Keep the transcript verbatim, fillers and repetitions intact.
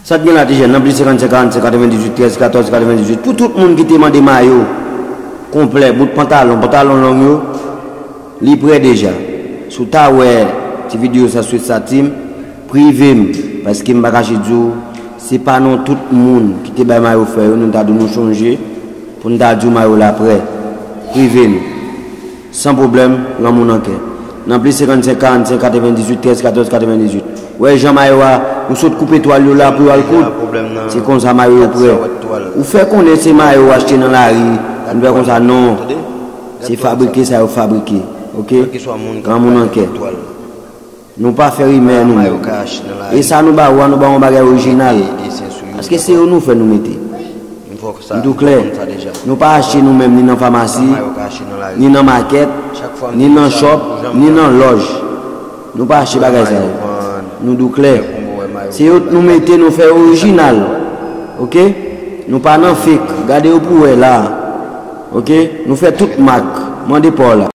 Sa t gen la, ti jèn, nan plis senkannsenk, karannsenk, katrevendizuit, trèz, katòz, katrevendizuit. Pou tout moun ki te mande mayo konplè, bout pantalon, pantalon long yo, li prè deja. Si w ta wè ti videyo sa sou Insta, team, prive m, paske m pa kache di w, se pa non tout moun ki te bay mayo frè yo, nou ta dwe nou chonje pou n ta di w mayo la prè. Prive m. San pwoblèm, lanmou nan kè. Nan plis senkannsenk, karannsenk, katrevendizuit, trèz, katòz, katrevendizuit. Wè jan mayo a, ou sot koupe twal yo la pou yo al koud. Se konsa mayo yo prè. Ou fè konnen se mayo ou achte nan lari, ou fè konsa non. Se fabrike sa yo fabrike. Oke? Lanmou nan kè. Nou pa fè rimè nou menm. E sa nou ba ou a, nou ba ou yon bagay orijinal. Paske se yo nou fè nou mete. M tou klè. Nou pa achte nou menm ni nan famasi, ni nan makèt, ni nan chòp, ni nan lòj. Nou pa achte bagay sa yo. Nou tou klè. Se yo nou mete, nou fè orijinal. Oke? Nou pa nan fake. Gade yo pou wè la. Oke? Nou fè tout mak. Mande pa w la.